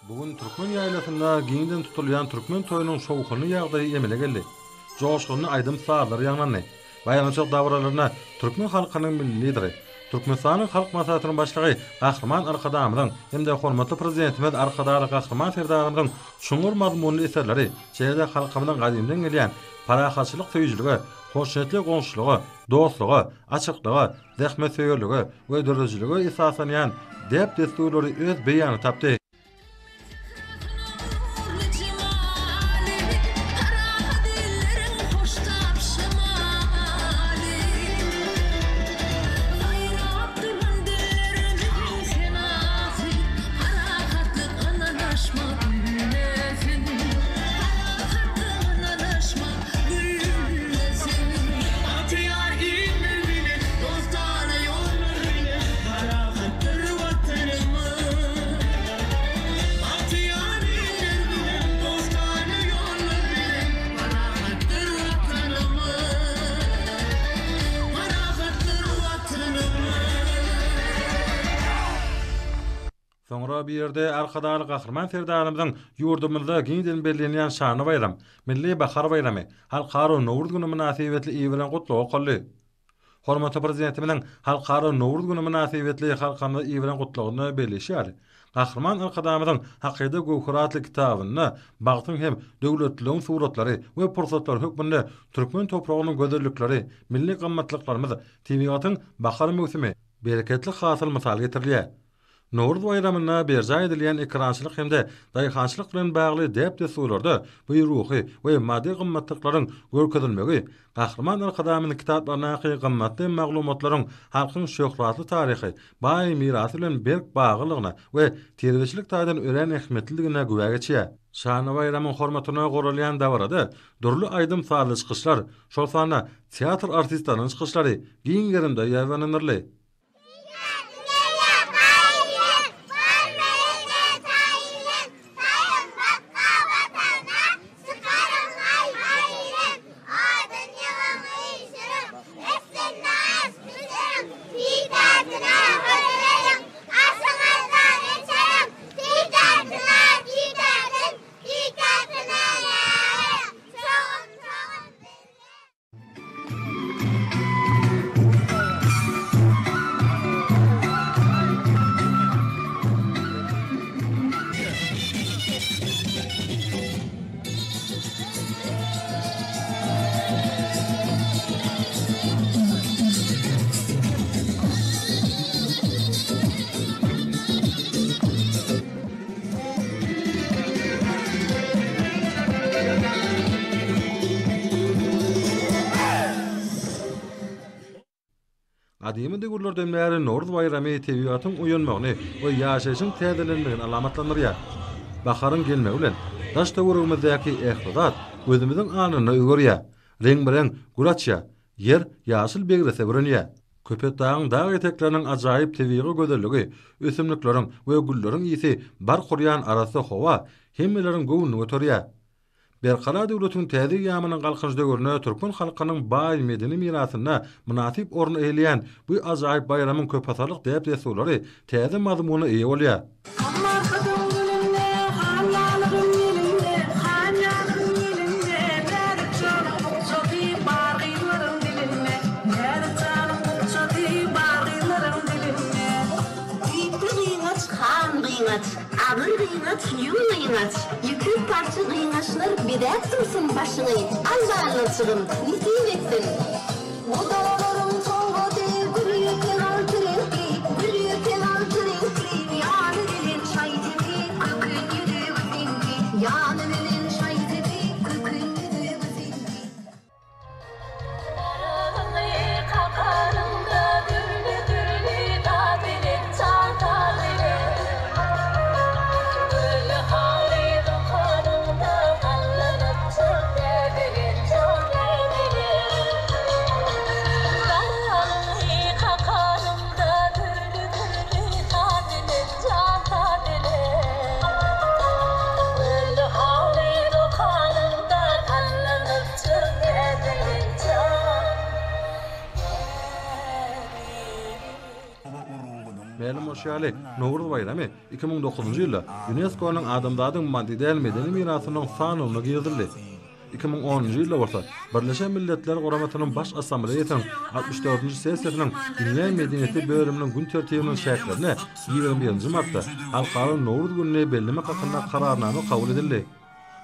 Bu gün türkmen ýaýlasynda giňden tutulýan türkmen toýunyň şowhunly ýagdaýy emele geldi. Joşgunly aýdym-sazlar ýaňlandy. Baýramçylyk dabaralaryna türkmen halkynyň Milli Lideri, Türkmenistanyň Halk Maslahatynyň Başlygy Gahryman Arkadagymyzyň hem-de hormatly Prezidentimiz Arkadagly Gahryman Serdarymyzyň çuňňur mazmunly eserleri, şeýle-de halkymyzyň gadymdan gelýän parahatçylyk söýüjilige, hoşniýetli goňşuçylyga, dostluga, açyklyga, zähmetsöýerlige we döredijilige esaslanýan däp-dessurlary öz beýanyny tapdy. Soňra bu ýerde Arkadagly Gahryman Serdarymyzyň ýurdumyzda giňden bellenýän şanly baýram, Milli bahar baýramy, Halkara Nowruz güni mynasybetli iberen Gutlagy okaldy. Hormatly Prezidentimiziň Halkara Nowruz güni mynasybetli halkymyza iberen Gutlagynda belleýşi ýaly, Gahryman Arkadagymyzyň Hakyda göwheri atly kitabynda bagtyň hem döwletliligiň suratlary we pursatlary hökmünde türkmen topragynyň gözellikleri, milli gymmatlyklarymyz, tebigatyň bahar möwsümi, bereketli hasyl mysal getirilýär. Nowruz baýramynda berjaý edilýän ekerançylyk hem-de daýhançylyk bilen bagly däp-dessurlarda bu ruhy we maddy gymmatlyklaryň görkezilmegi Gahryman Arkadagymyzyň kitaplaryndaky gymmatly maglumatlaryň halkyň şöhratly taryhy, baý mirasy bilen berk baglylygyna we terbiýeçilik taýdan örän ähmiýetlidigine güwä geçýär. Şanly baýramyň hormatyna guralýan dabarada dürli aýdym-sazly çykyşlar, şol sanda teatr artistleriniň çykyşlary giň gerimde ýaýbaňlandyryldy. Gadymy döwürlerden bäri Nowruz baýramy tebigatyň oýanmagyny we ýaşaýşyň täzelenmegini alamatlandyrýar. Baharyň gelmegi bilen, daş-töweregimizdäki ähli zat gözümiziň alnynda özgerýär. Reňbe-reň gül açýar, ýer ýaşyl begrese bürenýär. Köpetdagyň dag etekleriniň ajaýyp tebigy gözelligi, ösümlikleriň we gülleriň ysy bark urýan arassa howa hemmeleriň göwnüni göterýär. Berkarar döwletiň täze eýýamynyň Galkynyş döwründe türkmen halkynyň baý medeni mirasynda mynasyp orun eýeleýän bu ajaýyp baýramyň köpasyrlyk däp-dessurlary täze mazmuna eýe bolýar. Arkadyň gülünde, han ýalygyň elinde, han ýalygyň elinde, Näzik janyň bukjasy bar gyzlaryň dilinde, Näzik janyň bukjasy bar gyzlaryň dilinde. Düýpli gyňaç han gyňaç, agyr gyňaç ýüň gyňaç, Ýüpek parça gyňaçlar bezäp dursun başyňy, Al ballarjygym, nesip etsin! Gudalaryň sowgady gül ýüpek alty reňkli, Gül ýüpek alty reňkli, Ýany bilen şaý-sepi, köken ýüzügi seňki, Ýany bilen şaý-sepi, köken ýüzügi seňki. Garagyňy kakanyňda dürli-dürli zat bilen çatal bilen. Gölli haly dokanyňda sallanyp çöp bilen, çöp bilen. bolşy ýaly, Nowruz baýramy 2009-njy ýylda Ýunesko-nyň Adamzadyň maddy däl medeni mirasynyň sanawyna girizildi. 2010-njy ýylda bolsa Birleşen Milletler Guramasynyň Baş Assambleýasynyň altmyş dördünji sessiýasynyň Dünýä medeniýeti bölüminiň gün tertibiniň çäklerinde 21-nji martda Halkara Nowruz gününi bellemek hakynda Kararnama kabul edildi.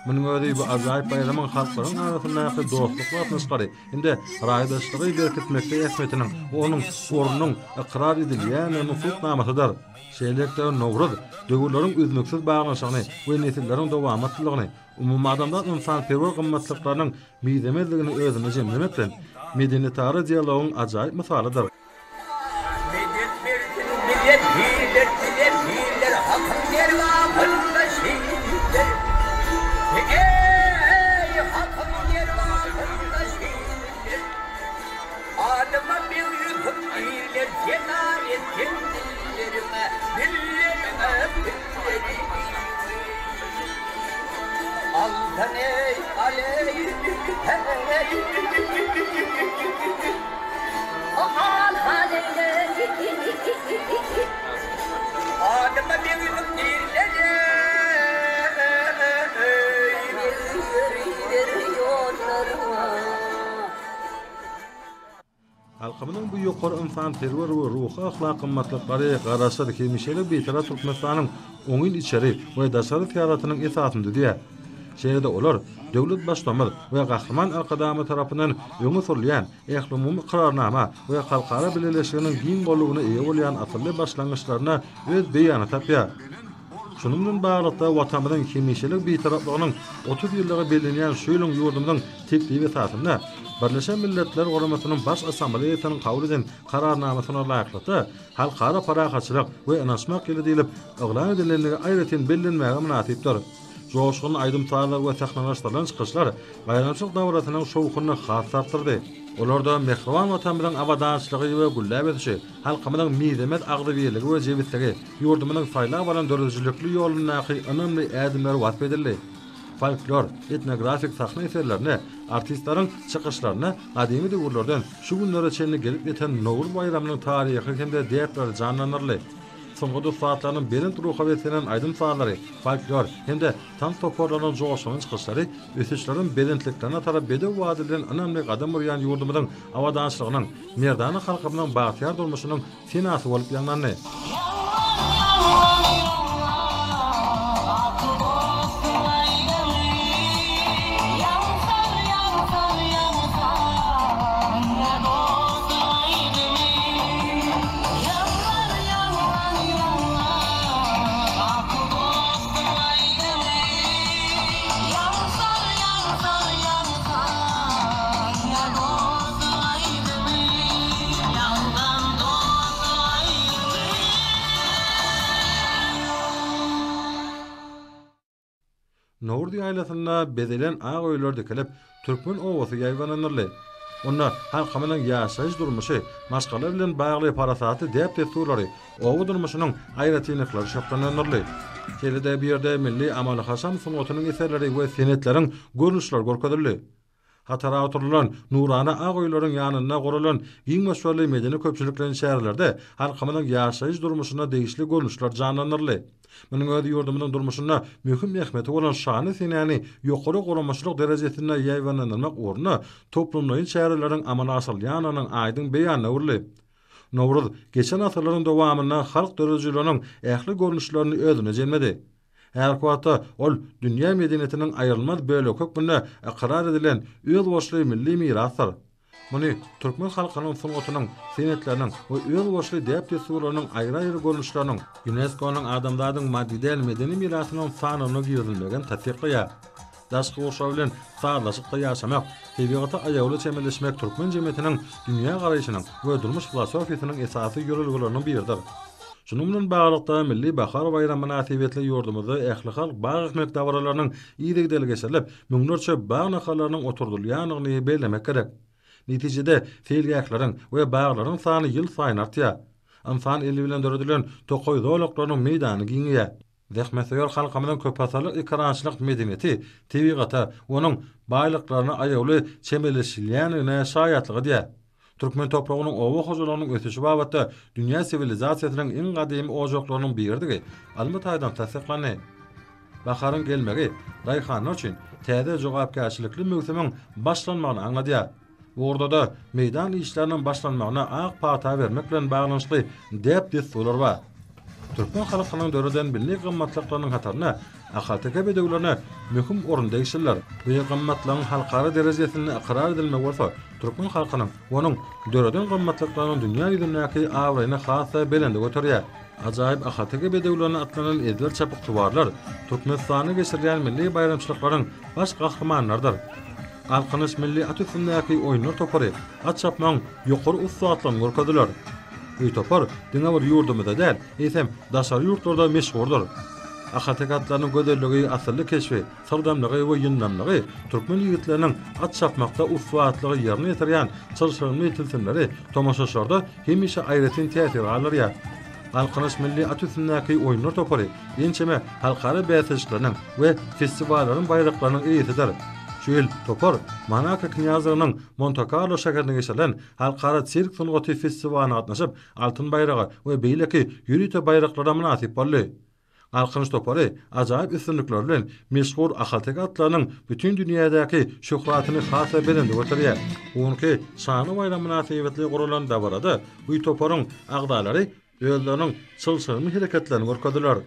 Munuň özi bu ajaýyp baýramyň halklaryň arasyndaky dostlukly gatnaşyklary hem-de raýdaşlygy berkitmekde ähmiýetiniň we onuň ornunyň ykrar edilýändiginiň subutnamasydyr. Şeýlelikde, Nowruz döwürleriň üznüksiz baglanyşygyny we nesilleriň dowamatlylygyny, umumadamzat ynsanperwer gymmatlyklarynyň mizemezligini özünde jemlemek bilen, medeniýetara dialogyň ajaýyp mysalydyr. Medet bersin bize pirler bize pirler Hakyň dergahynda şehitler Eý Hakyň dergahynda şehitler Adyma beg Ýusup diýrler Sena etsin dilleriňe dilleriňe pilleri Aldan eý aleý heý. Adyma beglik diýrler-eý. Halkymyzyň bu ýokary ynsanperwer we ruhy-ahlak gymmatlyklary Garaşsyz, hemişelik Bitarap Türkmenistanyň oňyn içeri we daşary syýasatynyň esasyny düzýär. Şeýle-de olar döwlet Baştutanymyz we Gahryman Arkadagymyz tarapyndan öňe sürülýän ählumumy Kararnama we halkara bileleşiginiň giň goldawyna eýe bolýan asylly başlangyçlarynda öz beýanyny tapýar. Şunuň bilen baglylykda, Watanymyzyň hemişelik Bitaraplygynyň 30 ýyllygy bellenýän şu ýylyň ýurdumyzyň teklibi esasynda Birleşen Milletler Guramasynyň Baş Assambleýasynyň kabul eden Kararnamasyna laýyklykda Halkara parahatçylyk we ynanyşmak ýyly diýlip yglan edilendigi aýratyn bellenmäge mynasypdyr. Joşgunly aýdym-sazlar we sahnalaşdyrylan çykyşlar baýramçylyk dabarasynyň şowhunyny has-da artdyrdy. Olarda mähriban Watanymyzyň abadançylygy we gülläp ösüşi, halkymyzyň mizemez agzybirligi we jebisligi, ýurdumyzyň saýlap alan döredijilikli ýolundaky ynamly ädimler wasp edildi. Folklor, etnografik sahna eserlerinde, artistleriň çykyşlarynda gadymy döwürlerden şu günlere çenli gelip ýeten Nowruz baýramynyň taryhy hem-de däpleri janlandyryldy. Sungat ussatlarynyň belent ruha beslenen aýdym-sazlary, folklor hem-de tans toparlarynyň joşgunly çykyşlary ösüşleriň belentliklerine tarap bedew bady bilen ynamly gadam urýan ýurdumyzyň abadançylygynyň, merdana halkymyzyň bagtyýar durmuşynyň senasy bolup ýaňlandy. Nowruz ýaýlasynda bezelen ak öýler dikilip, türkmen obasy ýaýbaňlandyryldy. Onda halkymyzyň ýaşaýyş-durmuşy, maşgala bilen bagly parasatly däp-dessurlary, oba durmuşynyň aýratynlyklary şöhlelendirildi. Şeýle-de bu ýerde milli amaly-haşam sungatynyň eserleri we senetleriň görnüşleri görkezildi. Hatara oturdylan nurana ak öýleriň ýanynda guralan giň möçberli medeni-köpçülikleýin çärelerde halkymyzyň ýaşaýyş-durmuşyna degişli görnüşler janlandyryldy. Munuň özi ýurdumyzyň durmuşynda möhüm ähmiýeti bolan şanly senäni ýokary guramaçylyk derejesinde ýaýbaňlandyrmak ugrunda toplumlaýyn çäreleriň amala aşyrylýandygynyň aýdyň beýanyna öwrüldi. Nowruz geçen asyrlaryň dowamynda halk döredijiliginiň ähli görnüşlerini özünde jemledi. Häzirki wagtda ol dünýä medeniýetiniň aýrylmaz bölegi hökmünde ykrar edilen özboluşly milli mirasdyr. Muny türkmen halkynyň sungatynyň, senetleriniň we özboluşly däp-dessurlarynyň aýry-aýry görnüşleriniň Ýunesko-nyň adamzadyň maddy däl medeni mirasynyň sanawyna girizilmegi hem tassyklaýar. Daşky gurşaw bilen sazlaşykda ýaşamak, tebigata aýawly çemeleşmek türkmen jemgyýetiniň dünýägaraýşynyň we durmuş filosofiýasynyň esasy ýörelgeleriniň biridir. Şunuň bilen baglylykda, Milli bahar baýramy mynasybetli ýurdumyzda ählihalk bag ekmek dabaralarynyň yzygiderli geçirilip, müňlerçe bag nahallarynyň oturdylýandygyny bellemek gerek. Netijede, seýilgähleriň we baglaryň sany ýylsaýyn artýar. Ynsan eli bilen döredilen tokaý zolaklarynyň meýdany giňeýär. Zähmetsöýer halkymyzyň köpasyrlyk ekerançylyk medeniýeti tebigata, onuň baýlyklaryna aýawly çemeleşilýändigine şaýatlyk edýär. Türkmen topragynyň oba hojalygynyň ösüşi babatda dünýä siwilizasiýasynyň iň gadymy ojaklarynyň biridigi ylmy taýdan tassyklandy. Baharyň gelmegi daýhanlar üçin täze jogapkärçilikli möwsümiň başlanmagyny aňladýar. Bu ugurda-da meýdan işleriniň başlanmagyna ak pata bermek bilen baglanyşykly däp-dessurlar bar. Türkmen halkynyň döreden milli gymmatlyklarynyň hatarynda ahalteke bedewlerine möhüm orun degişlidir. Bu gymmatlygyň halkara derejesinde ykrar edilmegi bolsa türkmen halkynyň we onuň döreden gymmatlyklarynyň dünýä ýüzündäki abraýyny has-da belende göterýär. Ajaýyp ahalteke bedewlerine atlanan ezber çapyksuwarlar Türkmenistanda geçirilýän milli baýramçylyklaryň baş gahrymanlarydyr. Galkynyş milli at üstündäki oýunlar topary at çapmagyň ýokary ussatlygyny görkezdiler. Bu topar diňe bir ýurdumyzda däl, eýsem, daşary ýurtlarda meşhurdyr. Ahalteke atlarynyň gözelligi, asylly keşbi, syrdamlygy we ýyndamlygy türkmen ýigitleriniň at çapmakda ussatlygy ýerine ýetirýän çylşyrymly tilsimleri tomaşaçylarda hemişe aýratyn täsir galdyrýar. Galkynyş milli at üstündäki oýunlar topary ençeme halkara bäsleşikleriniň we festiwallaryň baýraklarynyň eýesidir. Şu ýyl topar Monako knýazlygynyň Monte-Karlo şäherinde geçirilen Halkara sirk sungaty festiwalyna gatnaşyp, altyn baýraga we beýleki ýörite baýraklara mynasyp boldy. Galkynyş topary ajaýyp üstünlikleri bilen meşhur ahalteke atlarynyň bütin dünýädäki şöhratyny has-da belende göterýär. Bu günki şanly baýram mynasybetli guralan dabarada bu toparyň agzalary özleriniň çylşyrymly hereketlerini görkezdiler.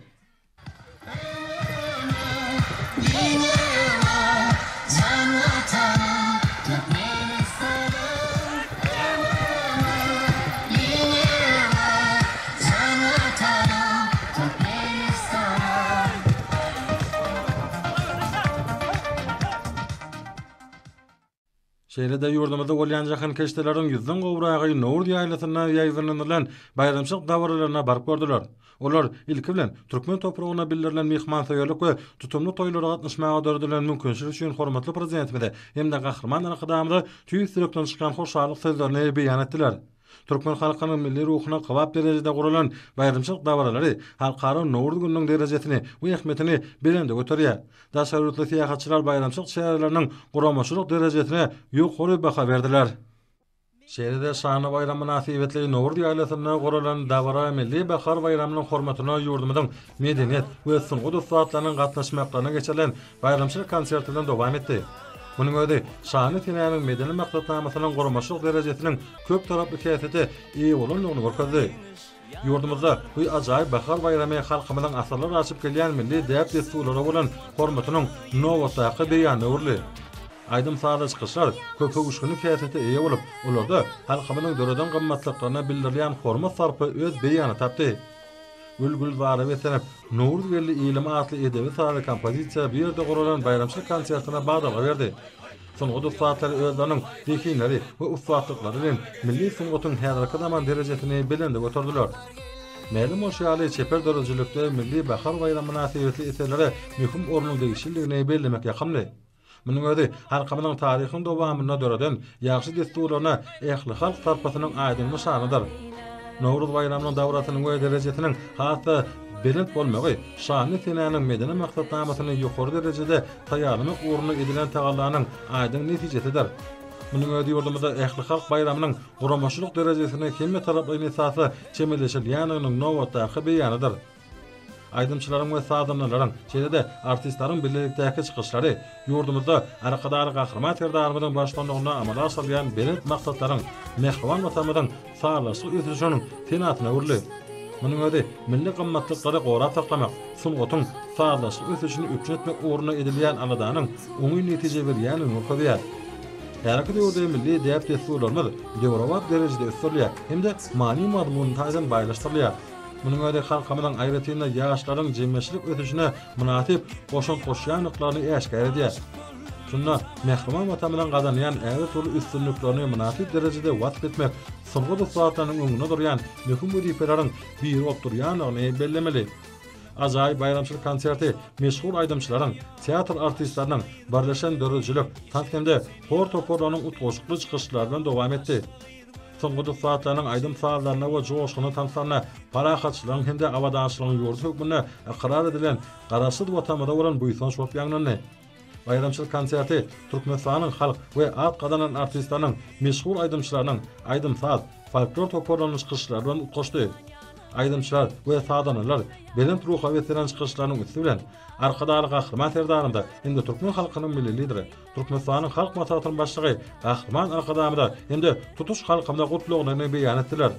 Şeýle-de ýurdumyzda bolýan jahankeşdeleriň ýüzden gowragy Nowruz ýaýlasynda ýaýbaňlandyrylan baýramçylyk dabaralaryna baryp gördüler. Olar, ilki bilen, türkmen topragyna bildirilen myhmansöýerlik we tutumly toýlara gatnaşmaga döredilen mümkinçilik üçin hormatly Prezidentimize hem-de Gahryman Arkadagymyza tüýs ýürekden çykýan hoşallyk sözlerini beýan etdiler. Türkmen halkynyň milli ruhuna kybap derejede guralan baýramçylyk dabaralary Halkara Nowruz gününiň derejesini we ähmiýetini belende göterýär. Daşary ýurtly syýahatçylar baýramçylyk çäreleriniň guramaçylyk derejesine ýokary baha berdiler. Şeýle-de şanly baýram mynasybetli Nowruz ýaýlasynda guralan dabara Milli bahar baýramynyň hormatyna ýurdumyzyň medeniýet we sungat ussatlarynyň gatnaşmaklaryna geçirilen baýramçylyk konserti bilen dowam etdi. Munuň özi şanly senäniň medeni maksatnamasynyň guramaçylyk derejesiniň köptaraply häsiýete eýe bolandygyny görkezdi. Ýurdumyzda bu ajaýyp bahar baýramy halkymyzyň asyrlar aşyp gelýän milli däp-dessurlara bolan hormatynyň nobatdaky beýanyna öwrüldi. Aýdym-sazly çykyşlar köpöwüşginli häsiýete eýe bolup, olarda halkymyzyň döreden gymmatlyklaryna bildirilýän hormat-sarpa öz beýanyny tapdy. Gül-gülzara beslenip, Nowruz geldi ilim atly edebi-sazly kompozisiýa bu ýerde guralan baýramçylyk konsertine badalga berdi. Sungat ussatlary özleriniň zehinleri we ussatlyklary bilen milli sungatyň häzirki zaman derejesini belende göterdiler. Mälim bolşy ýaly, çeper döredijilikde Milli bahar baýramy mynasybetli eserlere möhüm ornuň degişlidigini bellemek ýakymly. Munuň özi halkymyzyň taryhyň dowamynda döreden ýagşy dessurlaryna ählihalk sarpasynyň aýdyň nyşanydyr. Nowruz baýramynyň dabarasynyň we derejesiniň has-da belent bolmagy şanly senäniň medeni maksatnamasyny ýokary derejede taýýarlamak ugrunda edilen tagallanyň aýdyň netijesidir. Munuň özi ýurdumyzda ählihalk baýramynyň guramaçylyk derejesine hemmetaraplaýyn esasda çemeleşilýändiginiň nobatdaky beýanydyr. Aýdymçylaryň we sazandalaryň, şeýle-de artistleriň bilelikdäki çykyşlary ýurdumyzda Arkadagly Gahryman Serdarymyzyň baştutanlygynda amala aşyrylýan belent maksatlaryň, mähriban Watanymyzyň sazlaşykly ösüşiniň senasyna öwrüldi. Munuň özi milli gymmatlyklary gorap saklamak, sungatyň sazlaşykly ösüşini üpjün etmek ugrunda edilýän aladanyň oňyn netije berýändigini görkezýär. Häzirki döwürde milli däp-dessurlarymyz döwrebap derejede ösdürilýär hem-de many-mazmun taýdan baýlaşdyrylýar. Munuň özi halkymyzyň, aýratyn-da, ýaşlaryň jemgyýetçilik ösüşine mynasyp goşant goşýandyklaryny äşgär edýär. Şunda mähriban Watanymyzyň gazanýan ägirt uly üstünliklerini mynasyp derejede wasp etmek sungat ussatlarynyň öňünde durýan möhüm wezipeleriň biri bolup durýandygyny bellemeli. Ajaýyp baýramçylyk konserti meşhur aýdymçylaryň, teatr artistleriniň, birleşen döredijilik, tans hem-de hor toparlarynyň utgaşykly çykyşlary bilen dowam etdi. Sungat ussatlarynyň aýdym-sazlaryna we joşgunly tanslaryna parahatçylygyň hem-de abadançylygyň ýurdy hökmünde ykrar edilen Garaşsyz Watanymyza bolan buýsanç bolup ýaňlandy. Baýramçylyk konserti Türkmenistanyň halk we at gazanan artistleriniň, meşhur aýdymçylarynyň, aýdym-saz, folklor toparlarynyň çykyşlary bilen utgaşdy. Aýdymçylar we sazandalar belent ruha beslenen çykyşlarynyň üsti bilen Arkadagly Gahryman Serdarymyza hem-de türkmen halkynyň Milli Lideri, Türkmenistanyň Halk Maslahatynyň Başlygy Gahryman Arkadagymyza hem-de tutuş halkymyza gutlaglaryny beýan etdiler.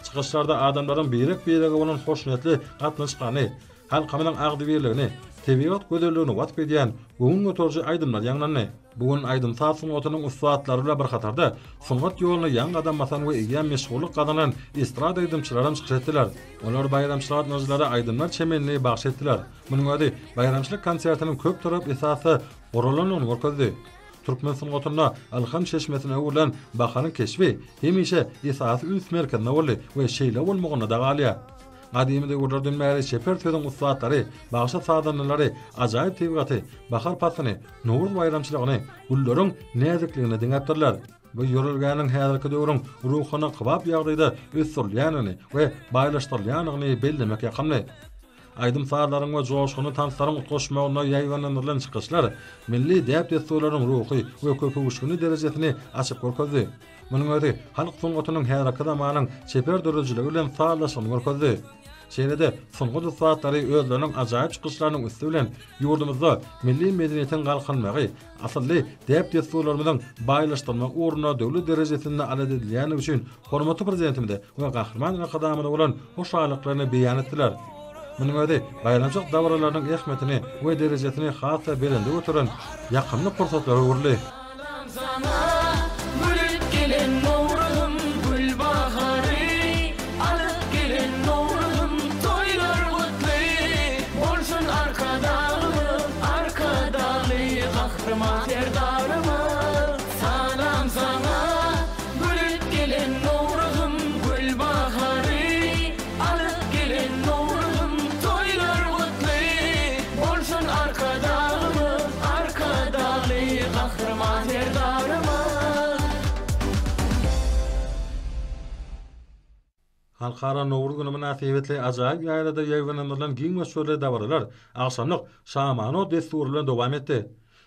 Çykyşlarda adamlaryň birek-birege bolan hoşniýetli gatnaşyklaryny, halkymyzyň agzybirligini, tebigat gözelligini wasp edýän göwün göteriji aýdymlar ýaňlandy. Bu gün aýdym-saz sungatynyň ussatlary bilen bir hatarda, sungat ýoluna ýaňy gadam basan we eýýäm meşhurlyk gazanan estrada aýdymçylary hem çykyş etdiler. Olar baýramçylyk gatnaşyjylara aýdymlar çemenini bagyş etdiler. Munuň özi baýramçylyk konsertiniň köptaraply esasda guralandygyny görkezdi. Türkmen sungatynda ylham çeşmesine öwrülen baharyň keşbi hemişe esasy üns merkezinde boldy we şeýle bolmagynda-da galýar. Gadymy döwürlerden bäri çeper sözüň ussatlary, bagşy-sazandalary ajaýyp tebigaty, bahar paslyny, Nowruz baýramçylygyny gülleriň näzikligine deňäpdirler. Bu ýörelgäniň häzirki döwrüň ruhuna kybap ýagdaýda ösdürilýändigini we baýlaşdyrylýandygyny bellemek ýakymly. Aýdym-sazlaryň we joşgunly tanslaryň utgaşmagynda ýaýbaňlandyrylan çykyşlar milli däp-dessurlaryň ruhy we köpöwüşginli derejesini açyp görkezdi. Munuň özi halk sungatynyň häzirki zamanyň çeper döredijiligi bilen sazlaşygyny görkezdi. Şeýle-de sungat ussatlary özleriniň ajaýyp çykyşlarynyň üsti bilen ýurdumyzda milli medeniýetiň galkynmagy, asylly däp-dessurlarymyzyň baýlaşdyrylmagy ugrunda döwlet derejesinde alada edilýändigi üçin hormatly Prezidentimize we Gahryman Arkadagymyza bolan hoşallyklaryny beýan etdiler. Munuň özi baýramçylyk dabaralarynyň ähmiýetini we derejesini has-da belende göteren ýakymly pursatlara öwrüldi. Salam saňa gülüp gelen Nowruzym gül bahary alyp gelen Nowruzym toýlar gutly bolsun Arkadagymyz Arkadagly Gahryman Serdarymyz Salam saňa gülüp gelen Nowruzym gül bahary alyp gelen Nowruzym toýlar gutly bolsun Arkadagymyz Arkadagly Gahryman Serdarymyz. Halkara Nowruz güni mynasybetli ajaýyp ýaýlada ýaýbaňlandyrylan giň möçberli dabaralar agşamlyk Şamano dessury bilen dowam etdi.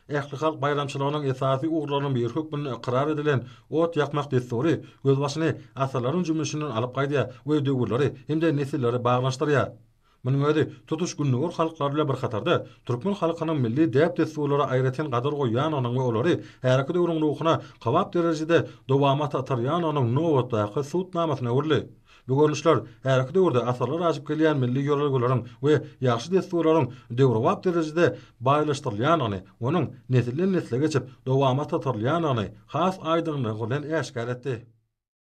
Ählihalk baýramçylygynyň esasy ugurlarynyň biri hökmünde ykrar edilen ot ýakmak dessury gözbaşyny asyrlaryň jümmüşinden alyp gaýdýar we döwürleri hem-de nesilleri baglanyşdyrýar. Munuň özi tutuş Gündogar halklary bilen bir hatarda, türkmen halkynyň milli däp-dessurlara aýratyn gadyr goýýandygynyň we olary häzirki döwrüň ruhuna kybap derejede dowamata atarýandygynyň nobatdaky subutnamasyna öwrüldi. Bu görnüşler häzirki döwürde asyrlar aşyp gelýän milli ýörelgeleriň we ýagşy dessurlaryň döwrebap derejede baýlaşdyrylýandygyny, onuň nesilden-nesle geçip, dowamata atarylýandygyny has aýdyňlygy bilen äşgär etdi.